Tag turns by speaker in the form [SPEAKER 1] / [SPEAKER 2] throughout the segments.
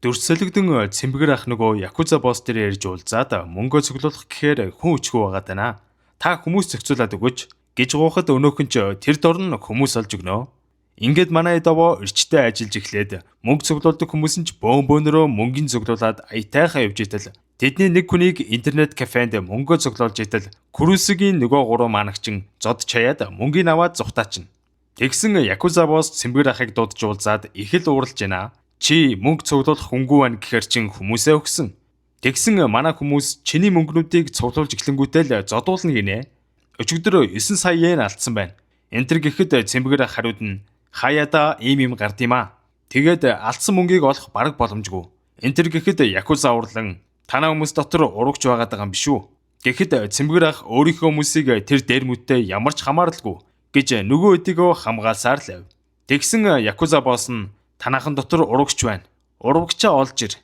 [SPEAKER 1] Дүрсэлэгдэн цэмбэгэр ах нөгөө Якуза босс дээр ярьж уулзаад мөнгөө цуглуулах гэхээр хүн өчгөө байгаа даа. Та хүмүүс зохицуулаад өгөөч гэж гуйхад өнөөхөн ч тэр дор нь хүмүүс олж өгнө. Ингээд манай Эдово эрчтэй ажиллаж эхлээд мөнгө цуглуулдаг хүмүүс нь ч бөөн бөөнөрөө мөнгөний цуглуулад аятайхаа явж итэл тэдний нэг хүнийг интернет кафенд мөнгөө цуглуулж итэл Күрүсүгийн нөгөө гурван маанагчин зод чаяад мөнгийг аваад зугтаачна. Тэгсэн Якуза босс цэмбэгэр ахыг дуудаж уулзаад их л ууралж байна. Чи мөнгө цуглуулах хүнгүй байна гэхэр чин хүмүүсээ өгсөн. Тэгсэн манай хүмүүс чиний мөнгнүүдийг цуглуулж эхлэнгүүтээ л зодуулна гинэ. Өчигдөр 9 сая йен алдсан байна. Энтэр гэхэд цэмбэгэр ах хариуд нь хаяада ийм юм гард юм аа. Тэгээд алдсан мөнгийг олох бараг боломжгүй. Энтэр гэхэд Якуза урлан танаа хүмүүс дотор урагч байгаад байгаа юм биш үү? Гэхэд цэмбэгэр ах өөрийнхөө хүмүүсийг тэр дэрмүүдтэй ямар ч хамааралгүй гэж нөгөө өдийгөө хамгаалсаар л ав. Тэгсэн Якуза босс нь танаахан дотор урагч байна. Урагчаа олж ир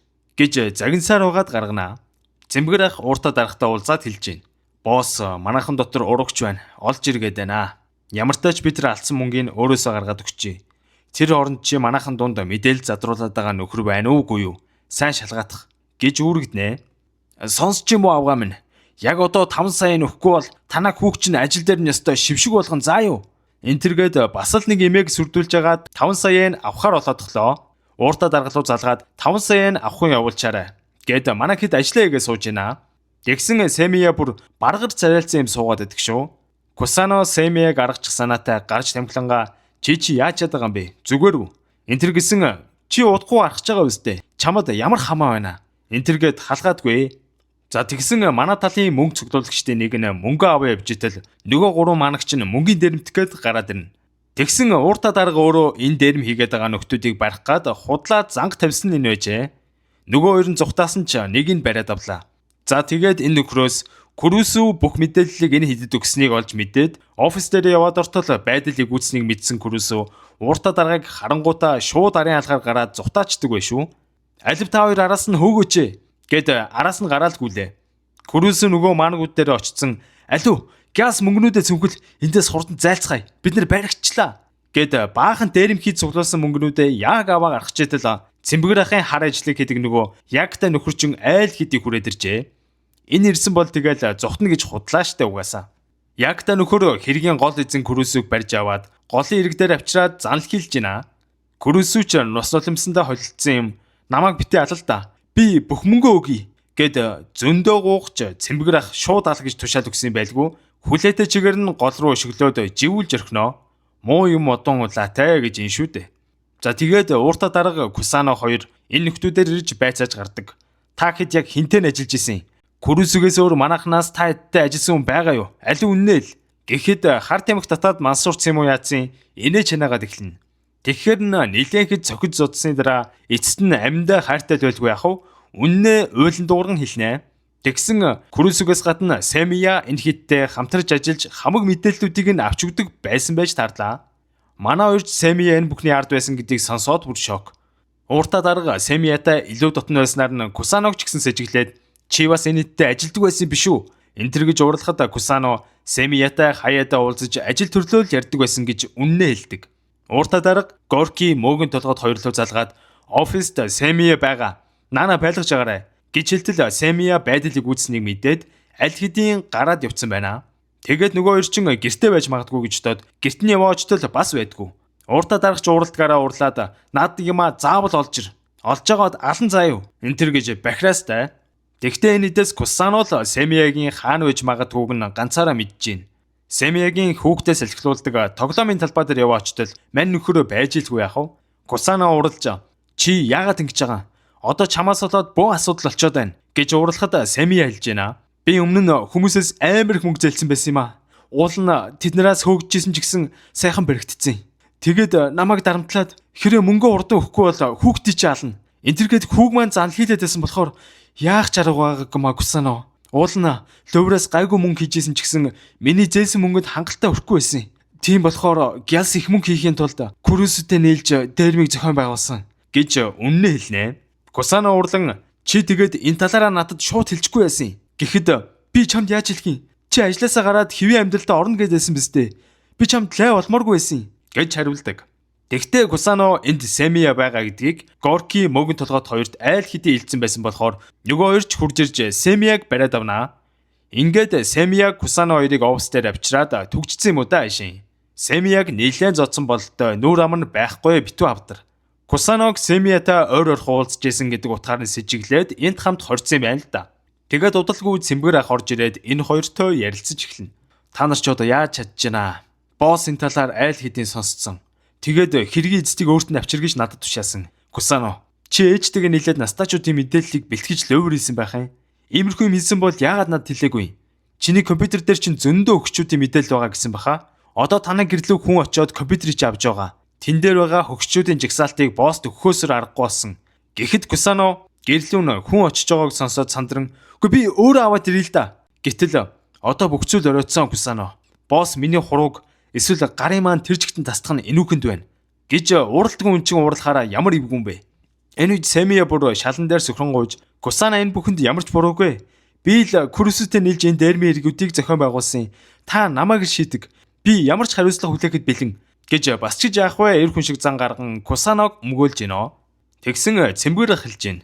[SPEAKER 1] гэж загинсаар угаад гаргана. Цэмбэгэр ах ууртаа дарахтаа уулзаад хэлж байна. Босс, манайхан дотор урагч байна. Олж ир гээд байна. Ямар ч тач бид нар алдсан мөнгийг өөрөөсөө гаргаад өгчээ. Тэр оронд чи манайхан дунд мэдээлэл задруулаад байгаа нөхөр байна уугүй юу? Сайн шалгаатах гэж үүрэгднэ. Сонсч юм уу авгаа минь? Яг одоо 5 сая нөхгүй бол танаа хүүхч чинь ажил дээр нь ёстой шившиг болгон заа юу? Энтергээд бас л нэг эмээг сүрдүүлж агаад 5 сая авахар болоодхлоо. Ууртаа даргалуу залгаад 5 сая авахын явуулчаарай. Гэт манай хэд ажиллаа хийгээ сууж байна. Тэгсэн Сэмия бүр баргар царайлцсан юм суугаад идэх шүү. Кусано Сэмияг аргачих санаатай гарч тамхилангаа чи яаж чадгаа юм бэ? Зүгээр үү? Энтер гисэн чи удахгүй гарах гэж байгаа үстэй. Чамд ямар хамаа байна? Энтергээд халгаадгүй. За тэгсэн манай талын мөнгө цуглуулагчдын нэг нь мөнгө аваа явж итэл нөгөө гурван манагч нь мөнгөний дэрэмтэх гээд гараад ирнэ. Тэгсэн ууртаа дарга өөрөө энэ дэрм хийгээд байгаа нөхдүүдийг барих гад худлаа занг тавьсан нь энэ байжээ. Нөгөө хоёр нь зүхтаасан ч нэг нь бариад авлаа. За тэгээд энэ нөхрөөс Күрүсү бүх мэдээллийг энэ хэдэд өгснийг олж мэдээд офис дээр яваад ортол байдал эгүүцнийг мэдсэн Күрүсү ууртаа даргаыг харангуутаа шууд арын алгаар гараад зүхтаачдаг байх шүү. Алив та хоёр араас нь хөөгөөч гэд араас нь гараал гүйлээ. Күрүсү нөгөө маанагууд дээр очсон алив газ мөнгнүүдээ цүнхэл эндээс хурдан зайлцгаая. Бид нэр баригчлаа гэд баахан дээрэмхий цуглуулсан мөнгнүүдээ яг аваа гаргах читэл цэмбэгэр ахын хар ажлыг хийдэг нөгөө ягтай нөхөрчин айл хэдий хүрээд иржээ. Энэ ирсэн бол тэгэл зогтно гэж худлаа штэ угаасаа. Ягта нөхөр хэргийн гол эзэн Күрүсүг барьж аваад голын ирэг дээр авчираад занл хийлж байна. Күрүсү ч нус нулимсандаа холилдсон юм. Намайг битээ алал та. Би бүх мөнгөө өгье гэд зөндөө гуугч цэмбэгэр ах шууд ал гэж тушаал өгсөн байлгүй. Хүлээтэй чигээр нь гол руу өшөглөөд живүүлж орхино. Муу юм одон улаатай гэж ин шүү дээ. За тэгээд ууртаа дарга Кусано хоёр энэ нөхдүүдээр ирж байцааж гардаг. Та хэд яг хинтэн ажиллаж исэн? Күрүсүгээс өөр манахнаас та хэдтэй ажилласан хүн байгаа юу? Аль үннээ л. Гэхэд хар тамхи татаад мансуурц юм уу яатсын инээ чанаагаад эхэлнэ. Тэгэхээр нь нилээн хэд цохиж зодсны дараа эцэст нь амьдаа хайртай л байлгүй яах вэ? Үннээ уйлан дуугаран хэлнэ. Тэгсэн Күрүсүгээс гадна Сэмия энэ хиттэй хамтарч ажиллаж хамаг мэдээллүүдийг нь авч өгдөг байсан байж таарлаа. Манай хоёрч Сэмия энэ бүхний ард байсан гэдгийг сонсоод бүр шок. Ууртаа дарга Сэмиятай илүү дотн байснаар нь Кусаног ч гэсэн сэжиглээд чи бас энэ хиттэй ажилдаг байсан биш үү? Энтэр гэж уурлахад Кусано Сэмиятай хаяадаа уулзаж ажил төрлөө л ярьдаг байсан гэж үннээ хэлдэг. Ууртаа дарга Горки мөөгийн толгойд хоёрлоо залгаад оффист Сэмия байгаа. Наана байлгаж агарай гэж хэлтэл Сэмия байдлыг үүснийг мэдээд аль хэдийн гараад явцсан байна. Тэгээд нөгөө хоёр чин гэрте байж магадгүй гэж бодоод гэрт нь яваа очтол бас байдгүй. Ууртаа даргач уралдгаараа уурлаад наад юмаа заавал олж ир. Олж байгаад алан заа юу? Энтэр гэж бахираастай. Тэгтээ энэ эдээс Кусано л Сэмиягийн хаан байж магадгүйг нь ганцаараа мэдэж байна. Сэмиягийн хүүхдээ салхилуулдаг тоглоомын талбай дээр яваа очтол мань нөхөрөө байж илгүй яах вэ? Кусано уралж чи яагаад ингэж байгаа? Одоо чамаас болоод бөөн асуудал болчоод байна гэж уурлахад Сэмия хэлж байна. Би өмнө нь хүмүүсээс амар их мөнгө зээлсэн байсан юм аа. Уул нь тэднээс хөөгдөжсэн ч гэсэн сайхан баригдцсан. Тэгээд намайг дарамтлаад хэрэг мөнгө урдан өгөхгүй бол хүүхдий чи ална. Энтергээд хүүг маань занл хийлээд байсан болохоор яах чарга байгаагүй маа Кусано. Уул нь лөврөөс гайгүй мөнгө хийжсэн ч гэсэн миний зээлсэн мөнгөнд хангалттай өрөхгүй байсан. Тийм болохоор гялс их мөнгө хийхийн тулд Күрүсүтэй нийлж дэрмийг зохион байгуулсан гэж үннээ хэлнэ. Кусано урлан чи тэгээд энэ талаараа надад шууд хэлчихгүй байсан. Гэхэд би чамд яаж хэлэх юм? Чи ажилласаа гараад хэвийн амьдралдаа орно гэж хэлсэн биз дээ. Би чамд лай болмооргүй байсан гэж хариулдаг. Тэгтээ Кусано энд Семия байгаа гэдгийг Горки мөөгөн толгойд хоёрт айл хэдийн илдсэн байсан болохоор нөгөө хоёр ч хурж ирж Семияг бариад авнаа. Ингээд Семия Кусано хоёрыг офис дээр авчираад түгжсэн юм уу да аашин. Семияг нэлээд зодсон бололтой нүүр ам нь байхгүй битүү хавдар. Кусаног Семиятай ойр ойрхон уулзж исэн гэдэг утгаар нь сэжиглээд энд хамт хорьсон юм байна л да. Тэгээд удалгүй цэмбэр ах орж ирээд энэ хоёртой ярилцаж эхэлнэ. Та нар ч одоо яаж чадж байна? Босс энэ талаар айл хэдийн сонсцсон. Тэгээд хэргийн эцдийг өөрт нь авчир гэж надад тушаасан. Кусано, чи ээжтэйгээ нийлээд настаачуудын мэдээллийг бэлтгэж ловер хийсэн байх юм. Иймэрхүү юм хийсэн бол яагаад надад хэлээгүй? Чиний компьютер дээр чинь зөндөө өгчүүдийн мэдээлэл байгаа гэсэн баха. Одоо танай гэрлүү хүн очиод компьютерийг чи авч байгаа. Тэн дээр байгаа хөгчүүдийн жагсаалтыг босст өгөхөөсөр аргагүй болсон. Гэхэд Кусано гэрлүү нь хүн очиж байгааг сонсоод сандран "Үгүй би өөрөө аваад ирээ л да." Гэтэл одоо бүх зүйл оройтсон Кусано. Босс миний хурууг эсвэл гарын маань тэр чигтэн тасдах нь энүүхэнд байна гэж ууралдгүй хүн чинь уурлахаараа ямар эвгүй юм бэ? Энэ үед Семия бүр шалан дээр сөхрөн гуйж Кусана энэ бүхэнд ямар ч буруугүй. Би л Курусүтэй нийлж энэ дэрми иргүүдийг зохион байгуулсан. Та намайг л шийдэг. Би ямар ч хариуцлага хүлээхэд бэлэн гэж бас ч гэж яах вэ? Эр хүн шиг зан гарган Кусаног өмгөөлж гинэ. Тэгсэн цэмбэр эхэлж гин.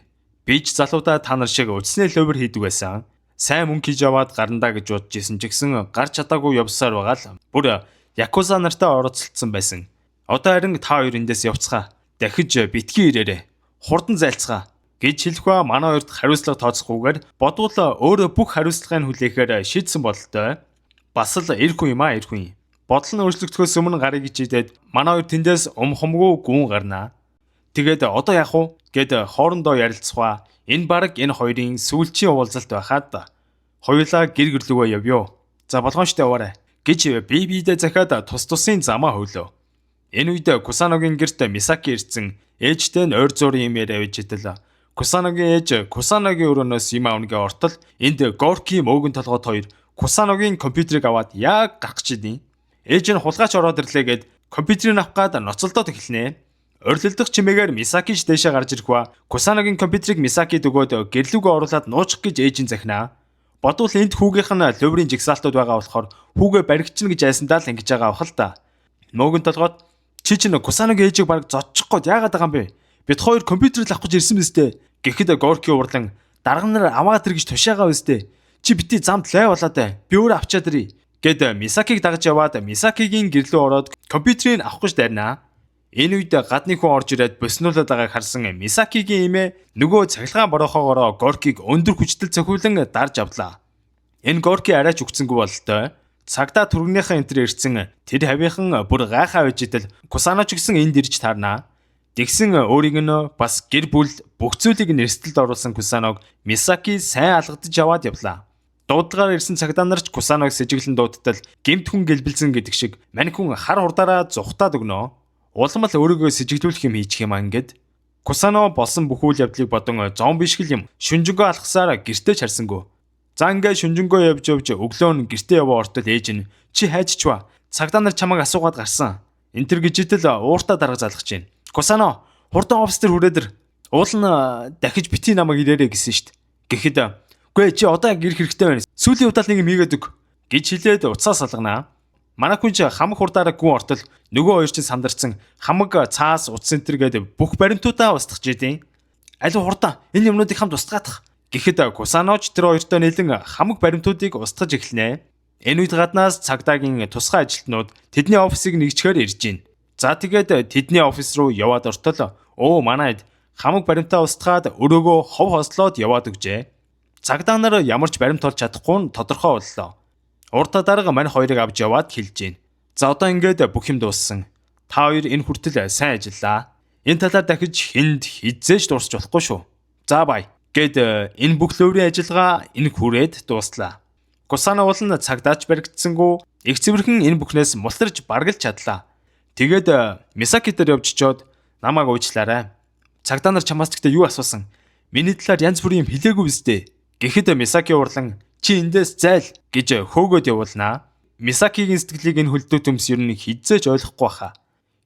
[SPEAKER 1] Би ч залуудаа та нар шиг үдснээ ловер хийдэг байсан. Сайн мөнгө хийж аваад гарандаа гэж бодож исэн ч гэсэн гарч чадаагүй явсаар байгаа л бүр Якуза нартай оролцолцсон байсан. Одоо харин та хоёр эндээс явцгаа. Дахиж битгий ирээрэй. Хурдан зайлцгаа гэж хэлэх ба манай хоёрт хариуцлага тооцохгүйгээр бодвол өөрөө бүх хариуцлагыг хүлээхээр шийдсэн бололтой. Бас л эр хүн юм аа эр хүн. Бодол нь өөрчлөгдөхөөс өмнө гарыг гэж идээд манай хоёр тэндээс ум хумгүй гүн гарнаа. Тэгээд одоо яах вэ гэд хоорондоо ярилцгаа. Энэ баг энэ хоёрын сүүлчийн уулзалт байхад хоёулаа гэр гэрлүүгээ явъё. За болгоомжтой яваарай гэж бие биедээ захиад тус тусын замаа хөвлөө. Энэ үед Кусаногийн гэрт Мисаки ирсэн. Ээжтэй нь ойр зуурын юм яриа явж идэл. Кусаногийн ээж Кусаногийн өрөөнөөс юм авнагийн ортол энд Горки мөөгөн толгойд хоёр Кусаногийн компьютерийг аваад яг гарах гэж идэв. Ээж нь хулгайч ороод ирлээ гэд компьютерийг авах гад ноцолдоод эхэлнэ. Орилдох чимээгээр Мисаки ч дээшээ гарч ирэх ба Кусаногийн компьютерийг Мисакид өгөөд гэрлүүгээ оруулаад нуучих гэж ээж нь захинаа. Бодвол энд хүүгийнх нь луврын жигсаалтууд байгаа болохоор хүүгээ баригчна гэж айсандаа л ингэж байгаа бах л та. Мөөгөн толгойд чи чинь Кусаногийн ээжийг бараг зодчих гээд яагаад байгаа юм бэ? Бид хоёр компьютер л авах гэж ирсэн биз дээ. Гэхэд Горки уурлан дарга нар аваад ир гэж тушаагаа биз дээ. Чи бити замд лай болоод бай. Би өөрөө авчаад ирье. Гэд Мисакиг дагаж яваад Мисакигийн гэрлүү ороод компьютерийг авах гэж дайрнаа. Энэ үед гадны хүн орж ирээд боснуулаад байгааг харсан Мисакигийн эмээ нөгөө цахилгаан борохоогоороо Горкиг өндөр хүчтэл цохиулан дарж авлаа. Энэ Горки арайч үгцэнгүй бололтой. Цагдаа түргнийхэн энэ төр ирсэн тэр хавийнхан бүр гайхаа байж идэл Кусано ч гэсэн энд ирж таарнаа. Тэгсэн өөрийг нь бас гэр бүл бүх зүйлийг нь эрсдэлд оруулсан Кусаног Мисаки сайн алгадаж аваад явлаа. Дуудлагаар ирсэн цагдаа нар ч Кусаног сэжиглэн дуудтал гэмт хүн гэлбэлзэн гэдэг шиг мань хүн хар хурдаараа зүхтаад өгнө. Улам л өөрийгөө сэжиглүүлэх юм хийчих юм аа ингээд. Кусано болсон бүх үйл явдлыг бодон зомби шиг юм шүнжэнгөө алхасаар гэртээ чарсангүй. За ингээд шүнжэнгөө явж явж өглөө нь гэртээ яваа ортол ээж нь чи хайжчваа. Цагдаа нар чамайг асуугаад гарсан. Энэ төр гэж идэл ууртаа дарга залгаж байна. Кусано хурдан офис дээр хүрээд ир. Уул нь дахиж бити намайг ирээрэй гэсэн штт. Гэхэд үгүй чи одоо яг ирэх хэрэгтэй байна. Сүүлийн удаа л нэг юм хийгээд өг гэж хэлээд утсаа салганаа. Манай хүн чи хамаг хурдаараа гүн ортол нөгөө хоёр чинь сандарсан хамаг цаас утас энтер гээд бүх баримтуудаа устгах жидیں۔ Алив хурдан энэ юмнуудыг хамт устгаадах. Гэхэд Кусаноч тэр хоёртой нийлэн хамаг баримтуудыг устгаж эхэлнэ. Энэ үед гаднаас цагдаагийн тусгай ажилтнууд тэдний офисыг нэгжихээр ирж байна. За тэгээд тэдний офис руу яваад ортол өө манайд хамаг баримтаа устгаад өрөөгөө хов хослоод яваад өгчээ. Цагдаа нар ямар ч баримт олж чадахгүй нь тодорхой боллоо. Урдаа дарга мань хоёрыг авч яваад хэлж гин. За одоо ингээд бүх юм дууссан. Та хоёр энэ хүртэл сайн ажиллаа. Энэ талаар дахиж хүнд хизээж дуурсч болохгүй шүү. За бай. Гэд энэ бүх лөврийн ажиллагаа энэ хүрээд дууслаа. Кусана уул нь цагдаач баригдсангүй их цэвэрхэн энэ бүхнээс мултарч баргалж чадлаа. Тэгээд Мисаки дээр явж чод намайг уучлаарай. Цагдаа нар чамаас гэхдээ юу асуусан? Миний талаар янз бүрийн юм хэлээгүй биз дээ. Гэхэд Мисаки уурлан чи эндээс зайл гэж хөөгөөд явуулнаа. Мисакигийн сэтгэлийг энэ хөлдөө төмс ер нь хизээж ойлгохгүй баха.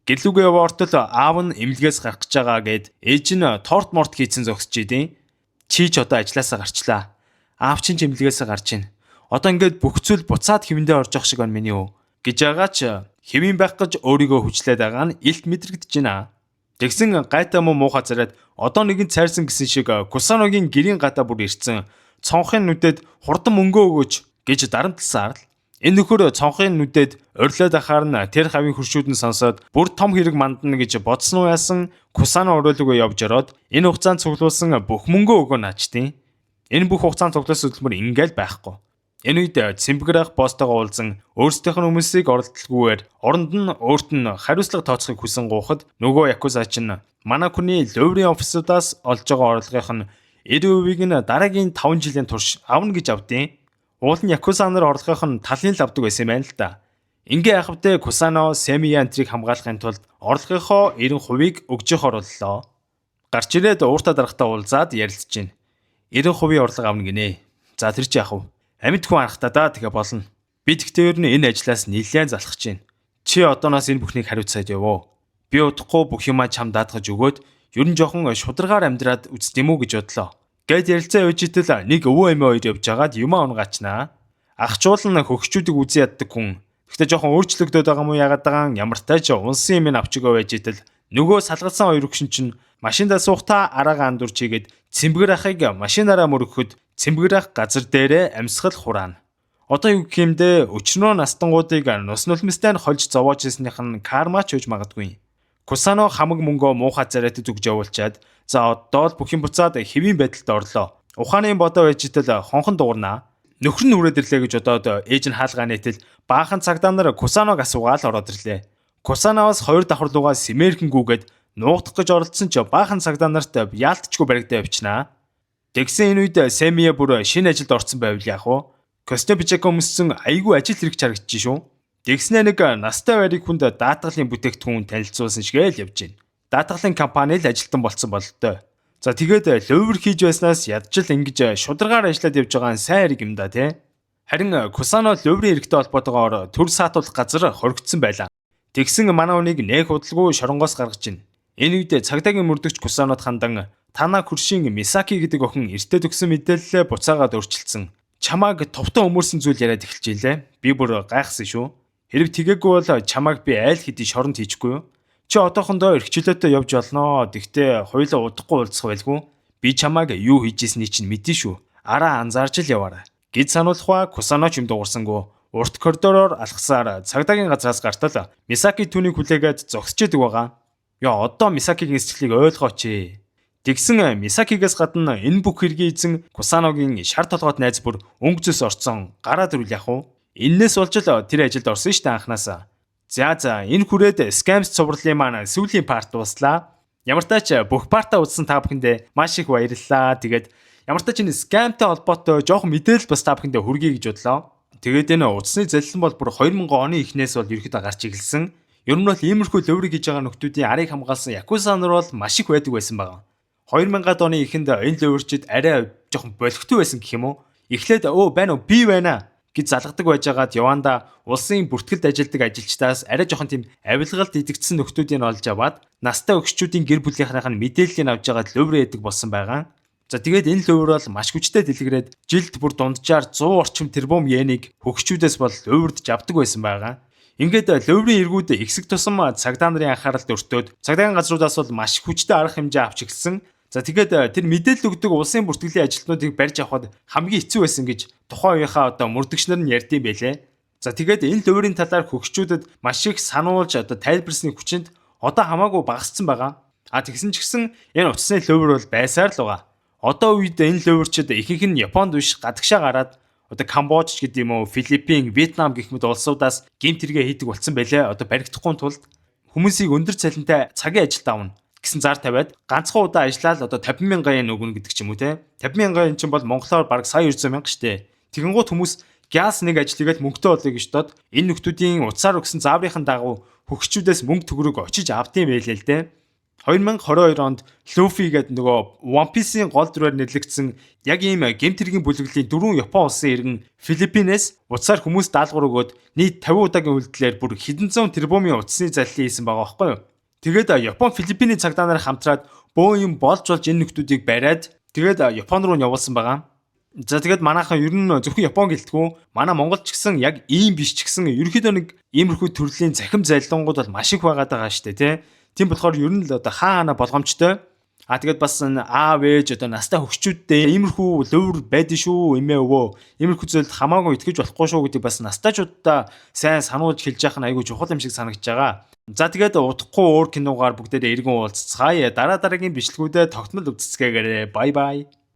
[SPEAKER 1] Гэрлүүгээ яваа ортол аав нь эмнэлгээс гарах гэж байгаа гэд ээж нь торт морт хийцэн зогсож идэв. Чи ч одоо ажилласаа гарчлаа. Аав чинь ч эмнэлгээсээ гарч ийн. Одоо ингээд бүх зүйл буцаад хэвэндээ орж явах шиг байна миний өө гэж байгаа ч Хэвийн байх гэж өөрийгөө хүчлээд байгаа нь илт мэдрэгдэж байна. Тэгсэн гайтай муу муухай царайд одоо нэгэн цайрсан гэсэн шиг Кусаногийн гэрийн гадаа бүр ирсэн цонхын нүдэд хурдан мөнгөө өгөөч гэж дарамтлсаар л энэ нөхөр цонхын нүдэд орилоод ахаар нь тэр хавийн хөршүүд нь сонсоод бүр том хэрэг мандана гэж бодсон уу яасан Кусано оройлогоо явж ороод энэ хугацаанд цуглуулсан бүх мөнгөө өгөө наачдیں۔ Энэ бүх хугацаанд цуглуулсан хөдөлмөр ингээл байхгүй. Энэ үед Цэмбэгэр ах босстойгоо уулзан өөрсдийнх нь хүмүүсийг оролдлоггүйгээр оронд нь өөрт нь хариуцлага тооцохыг хүсэн гуйхад нөгөө якуза чинь манай хүний луврын офисуудаас олж байгаа орлогынх нь 90%-ийг нь дараагийн 5 жилийн турш авна гэж авдیں۔ Уул нь якуза нар орлогынх нь талын л авдаг байсан юм байна л да. Ингээ яхавтай Кусано Семия энтрийг хамгаалахын тулд орлогынхоо 90%-ийг өгж явахар боллоо. Гарч ирээд ууртаа даргатай уулзаад ярилцж байна. 90% орлого авна гинэ. За тэр чи яах вэ? Амьд хүн харахтаа да тэгээ болно. Би тэгтээ ер нь энэ ажлаас нэлээд залхаж байна. Чи одооноос энэ бүхнийг хариуцаад явоо. Би удахгүй бүх юмаа чам даатгаж өгөөд ер нь жоохон шударгаар амьдраад үздэм үү гэж бодлоо. Гэт ярилцаа явж итэл нэг өвөө эмээ хоёр явж хагаад юмаа унгаачнаа. Ахчуул нь хөгчүүдийг үзэн яддаг хүн. Гэхдээ жоохон өөрчлөгдөд байгаа мó яагаад байгаа ямар тач унсан юм авч өгөө байж итэл нөгөө салгалсан хоёр өгшин чинь машиндаа суухдаа араагаа андуурч хийгээд Цэмбэгэр ахыг машинаараа мөргөхөд Цэмбэгэр ах газар дээрээ амьсгал хураана. Одоо юу гэх юм бэ? Өчнөө настангуудыг нус нулимстай нь хольж зовоож ирснийх нь кармач хөөж магадгүй. Кусано хамаг мөнгөө муухай царайтай зүгж явуулчаад за одоо л бүх юм буцаад хэвийн байдалд орлоо. Ухааны бодоо байж итэл хонхон дуурнаа. Нөхөр нь үрээд ирлээ гэж бодоод ээж нь хаалгаа нээтэл баахан цагдаа нар Кусаног асуугаал ороод ирлээ. Кусаноос хоёр давхар руугаа сэмэрхэн гүгээд нуугдах гэж оролдсон ч баахан цагдаа нарт яалтчгүй баригдаа явчихнаа. Тэгсэн энэ үед Семия бүр шинэ ажилд орсон байвал яах вэ? Костюм пижак өмссөн айгүй ажил хэрэгч харагдчих шүү. Тэгснэ нэг настай байрыг хүнд даатгалын бүтээгдэхүүн танилцуулсан шигээл явж байна. Даатгалын компани л ажилтан болцсон бололтой. За тэгээд лувр хийж байснаас ядчил ингэж шударгаар ажиллаад явж байгаа нь сайн хэрэг юм да тий. Харин Кусано луврын хэрэгтэй холбоотойгоор төр саатуулах газар хоригдсон байлаа. Тэгсэн манай хүнийг нэх удалгүй шоронгоос гаргаж байна. Энэ үед цагдаагийн мөрдөгч Кусанод хандан танаа хөршийн Мисаки гэдэг охин эртээ төгсөн мэдээллээ буцаагаад өөрчилсөн. Чамааг товтон өмөрсөн зүйл яриад эхэлж илээ. Би бүр гайхсан шүү. Хэрв тэгээгүй бол чамааг би айл хэдий шоронд хийчихгүй юу? Чи одоохондоо эрхчлөөтэй явж олноо. Тэгтээ хоёулаа удахгүй уулзах байлгүй. Би чамааг юу хийж ийсний чинь мэдэн шүү. Араа анзаарч л яваарай. Гэж сануулах ба Кусано ч юм дуурсангүй. Урт коридороор алхасаар цагдаагийн газраас гартал Мисаки түүнийг хүлээгээд зогсож идэг байгаа. Яа одоо Мисакигийн сэтгэлийг ойлгооч ээ. Тэгсэн Мисакигээс гадна энэ бүх хэргийн эзэн Кусаногийн шар толгойд найз бүр өнгө зөс орцсон гараа дөрвөл яах вэ? Эннээс болж л тэр ажилд орсон шүү дээ анханасаа. За энэ хүрээд Scams цувралын маань сүүлийн part дууслаа. Ямар тач бүх part аа үзсэн та бүхэндээ маш их баярлалаа. Тэгээд ямар тач энэ scam тай холбоотой жоохон мэдээлэл бас та бүхэндээ хүргэе гэж бодлоо. Тэгээд энэ утасны залилан бол бүр 2000 оны эхнээс бол ерөөхдөө гарч эхэлсэн. Ер нь бол иймэрхүү луврыг хийж байгаа нөхдүүдийн арыг хамгаалсан Якуза нар бол маш их байдаг байсан байгаа. 2000-ад оны эхэнд энэ луврчид арай жоохон болготой байсан гэх юм уу? Эхлээд өө байна уу би байна гэж залгадаг байжгаад яванда улсын бүртгэлд ажилладаг ажилчдаас арай жоохон тийм авилгалд идэгдсэн нөхдүүдийг олж аваад настай өгчүүдийн гэр бүлийнхнийх нь мэдээллийг авч байгаад луврын яадаг болсон байгаа. За тэгээд энэ лувр бол маш хүчтэй дэлгэрээд жилд бүр дунджаар 100 орчим тэрбум йенийг хөгчүүдээс бол луврдж авдаг байсан байгаа. Ингээд луврын эргүүд ихсэх тусам цагдаа нарын анхааралд өртөөд цагдаагийн газруудаас бол маш хүчтэй арга хэмжээ авч эхэлсэн. За тэгээд тэр мэдээлэл өгдөг улсын бүртгэлийн ажилтнуудыг барьж авахад хамгийн хэцүү байсан гэж тухайн үеийнхаа одоо мөрдөгч нар нь ярьдсан байлээ. За тэгээд энэ луврын талаар хөгчүүдэд маш их сануулж одоо тайлбарсны хүчинд одоо хамаагүй багассан байгаа. А тэгсэн ч гэсэн энэ утасны лувр бол байсаар л байгаа. Одоо үед энэ луврчид ихэнх нь Японд биш гадагшаа гараад одоо Камбож ч гэдэг юм уу, Филиппин, Вьетнам гэх мэт улсуудаас гэмт хэрэгээ хийдэг болсон байлээ. Одоо баригдахгүй тулд хүмүүсийг өндөр цалинтай цагийн ажилд авна гэсэн зар тавиад ганцхан удаа ажиллаад одоо 50 мянган yen өгнө гэдэг ч юм уу те. 50 мянган yen чинь бол монголоор бараг сая 900 мянга штэ. Тэгэнгүүт хүмүүс гяс нэг ажил хийгээд мөнгөтэй болъё гэж бодоод энэ нөхдүүдийн утсаар өгсөн зааврынхан дагуу хөгчүүдээс мөнгө төгрөг очиж авдсан байлээ л дээ. 2022 онд Luffy гэдэг нөгөө One Piece-ийн гол дүрээр нэрлэгдсэн яг ийм гэмт хэргийн бүлэглэлийн дөрвөн Япон улсын иргэн Филиппинээс утсаар хүмүүс даалгавар өгөөд нийт 50 удаагийн үйлдэлээр бүр хэдэн зуун тэрбумын утасны заллин хийсэн байгаа байхгүй юу? Тэгээд Япон Филиппиний цагдаа нар хамтраад бөөн юм болж болж энэ нөхдүүдийг бариад тэгээд Япон руу нь явуулсан байгаа. За, тэгээд манайхан ер нь зөвхөн Япон гэлтгүү, манай Монгол ч гэсэн яг ийм биш ч гэсэн ерөнхийдөө нэг иймэрхүү төрлийн цахим залилангууд бол маш их байгаад байгаа шүү дээ, тий. Тийм болохоор ер нь л одоо хаа хаана болгоомжтой. А, тэгээд бас аав ээж, одоо настай хөгшчүүдтэй иймэрхүү лувир байдсан шүү, эмээ өвөө. Иймэрхүү зүйлд хамаагүй итгэж болохгүй шүү гэдэг бас настайчуудаа сайн сануулж хэлж яах нь айгүй чухал юм шиг санагдаж байгаа. За, тэгээд удахгүй өөр киногаар бүгдээрээ эргэн уулзцгаая. Дараа дараагийн бичлэгүүдэд тогтмол үзцгээгээрэй. Bye bye.